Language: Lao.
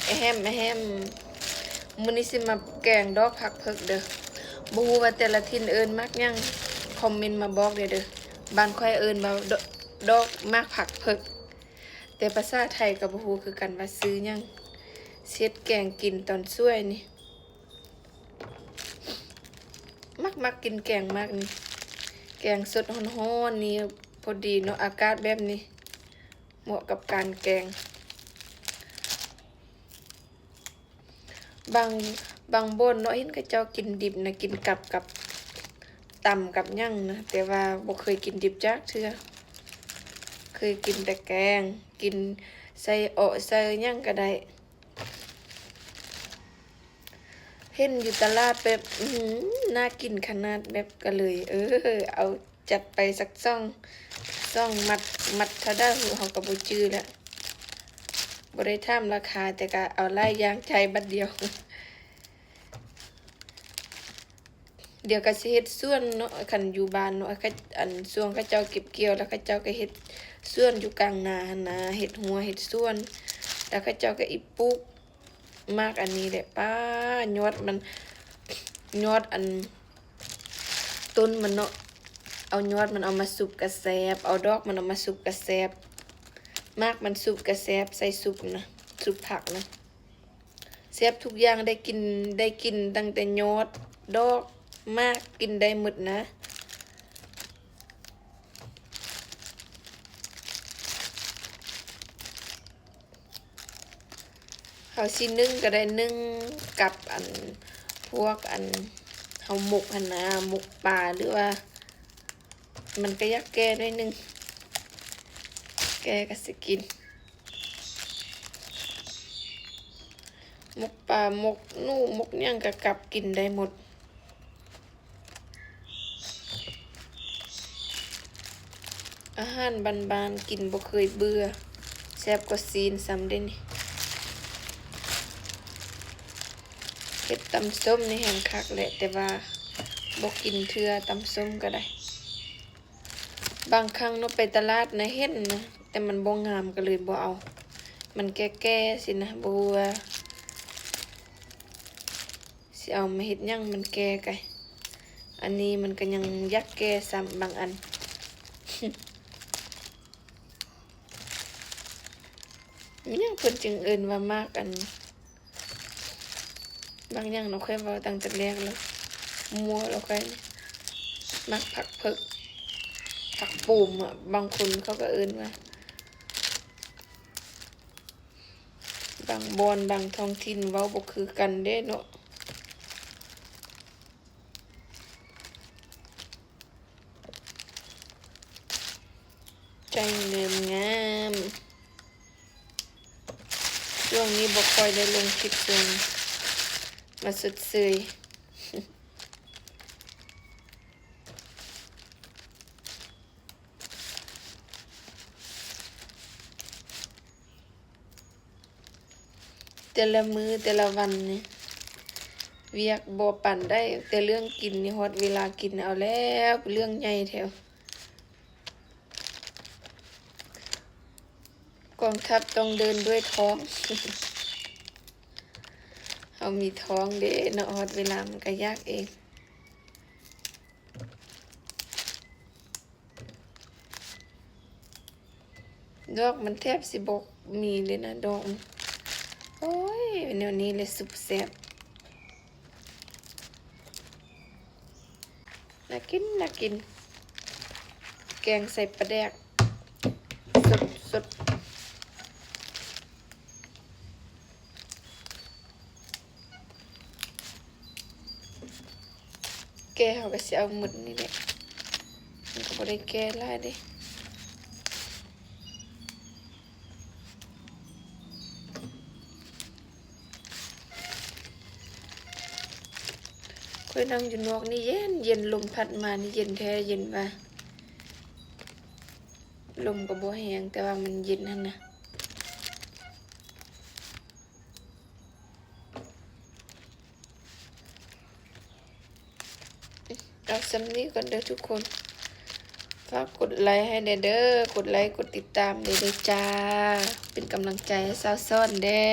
ແຮມ ແຮມ. ມື້ນີ້ຊິມາແກງດອກຜັກເຜິກເດີ້. ບໍ່ຮູ້ວ່າແຕ່ລະຖິ່ນເອີ້ນໝາກຫຍັງ ຄອມເມັນມາບອກແດ່ເດີ້. ບ້ານຂ້ອຍເອີ້ນວ່າ ດ- ດອກໝາກຜັກເຜິກ ແຕ່ພາສາໄທກໍບໍ່ຮູ້ຄືກັນວ່າຊື່ຫຍັງ. ຊິເຮັດແກງກິນຕອນສວຍນີ້. ມັກ ມັກກິນແກງໝາກນີ້ ແກງສົດຮ້ອນໆນີ້ ພໍດີເນາະ ອາກາດແບບນີ້ ເໝາະກັບການແກງ. ບາງ ບາງບ່ອນເນາະ ເຫັນເຂົາເຈົ້າກິນດິບນະ ກິນກັບ ກັບ ຕຳກັບຫຍັງນະ ແຕ່ວ່າບໍ່ເຄີຍກິນດິບຈັກເທື່ອ. ເຄີຍກິນແຕ່ແກງ ກິນໃສ່ເອາະໃສ່ຫຍັງກໍໄດ້. ເຫັນຢູ່ຕະຫຼາດແບບ ອື ໜ້າກິນຂະໜາດ ແບບກໍເລີຍ ເອີ ເອົາຈັດໄປສັກສອງ ສອງມັດ ມັດເທົ່າໃດເຮົາກໍບໍ່ຈື່ແລ້ວ. ບໍ່ໄດ້ຖາມລາຄາ ແຕ່ກໍເອົາຫຼາຍຢ່າງຈ່າຍບັດດຽວ. ດຽວກໍຊິເຮັດສວນເນາະ ຄັນຢູ່ບ້ານເນາະ ຂະ- ອັນ ຊ່ວງເຂົາເຈົ້າເກັບກ່ຽວແລ້ວ ເຂົາເຈົ້າກໍເຮັດສວນຢູ່ກາງນາຫັ້ນນາ ເຮັດຮົ້ວເຮັດສວນ ແລ້ວເຂົາເຈົ້າກໍອີ່ປູກໝາກອັນນີ້ແຫຼະ. ປ້າ ຍອດມັນ ຍອດອັນ ຕົ້ນມັນເນາະ ເອົາຍອດມັນເອົາມາຊຸບກໍແຊບ ເອົາດອກມັນເອົາມາຊຸບກໍແຊບ ໝາກມັນຊຸບກໍແຊບ ໃສ່ຊຸບນະ ຊຸບຜັກນະ. ແຊບທຸກຢ່າງ ໄດ້ກິນ ໄດ້ກິນຕັ້ງແຕ່ຍອດ ດອກ ໝາກ ກິນໄດ້ໝົດນະ. ເຮົາຊິໜຶ້ງກໍໄດ້ ໜຶ້ງກັບອັນ ພວກອັນ ເຮົາໝົກຫັ້ນນະ ໝົກປາ ຫຼືວ່າ ມັນກໍຢາກແກ່ໜ້ອຍໜຶ່ງ ແກ່ກໍຊິກິນ ໝົກປາ ໝົກໜູ ໝົກຫຍັງກໍກັບກິນໄດ້ໝົດ. ອາຫານບ້ານໆ ກິນບໍ່ເຄີຍເບື່ອ ແຊບກວ່າຊີ້ນຊ້ຳເດ້ນີ້. ເຮັດຕຳສົ້ມນີ້ແຮງຄັກແຫຼະ ແຕ່ວ່າບໍ່ກິນເທື່ອ ຕຳສົ້ມກໍໄດ້. ບາງຄັ້ງເນາະ ໄປຕະຫຼາດນະ ເຫັນນະ ແຕ່ມັນບໍ່ງາມ ກໍເລີຍບໍ່ເອົາ ມັນແກ່ໆ ຊີ້ນະ ບໍ່ຮູ້ວ່າຊິເອົາມາເຮັດຫຍັງ ມັນແກ່ໄກ. ອັນນີ້ມັນກໍຍັງຢາກແກ່ຊ້ຳ ບາງອັນ. ມີຫຍັງເພິ່ນຈຶ່ງເອີ້ນວ່າໝາກອັນ ບາງຢ່າງເນາະ ຂ້ອຍເວົ້າຕັ້ງແຕ່ແລກແລ້ວ ມົວແລ້ວຂ້ອຍນີ້. ໝາກຜັກເຜິກ ຜັກປູມອະ ບາງຄົນເຂົາກໍເອີ້ນວ່າ. ບາງບ່ອນ ບາງທ້ອງຖິ່ນເວົ້າບໍ່ຄືກັນເດ້ເນາະ. ໃຈງາມໆ ຊ່ວງນີ້ບໍ່ຄ່ອຍໄດ້ລົງຄລິບ ຊ່ວງມາຊົດເຊີຍ. ແຕ່ລະມື້ແຕ່ລະວັນນີ້ ວຽກບໍ່ປານໃດ ແຕ່ເລື່ອງກິນນີ້ ຮອດເວລາກິນເອົາແລ້ວ ເປັນເລື່ອງໃຫຍ່ແທ້. ກອງທັບຕ້ອງເດີນດ້ວຍທ້ອງ ເຮົາມີທ້ອງເດ້ເນາະ ຮອດເວລາມັນກະຢາກເອງ. ດອກມັນແທບຊິບໍ່ມີເລີຍນະ ດອກມັນ. ໂອ້ຍ ແນວນີ້ແຫຼະສຸບແຊບ ໜ້າກິນ ໜ້າກິນ. ແກງໃສ່ປາແດກ ສົດໆ. ແກ່ເຮົາກໍຊິເອົາໝົດນີ້ແຫຼະ ມັນກໍບໍ່ໄດ້ແກ່ຫຼາຍເດ້. ຂ້ອຍນັ່ງຢູ່ນອກນີ້ເຢັນໆ ລົມພັດມານີ້ເຢັນແທ້ເຢັນວ່າ ລົມກໍບໍ່ແຮງ ແຕ່ວ່າມັນເຢັນຫັ້ນນະ. ເອົາສ່ຳນີ້ກ່ອນເດີທຸກຄົນ ຝາກກົດໄລໃຫ້ແດ່ເດີ ກົດໄລ ກົດຕິດຕາມແດ່ເດີຈ້າ ເປັນກຳລັງໃຈໃຫ້ສາວສອນແດ່.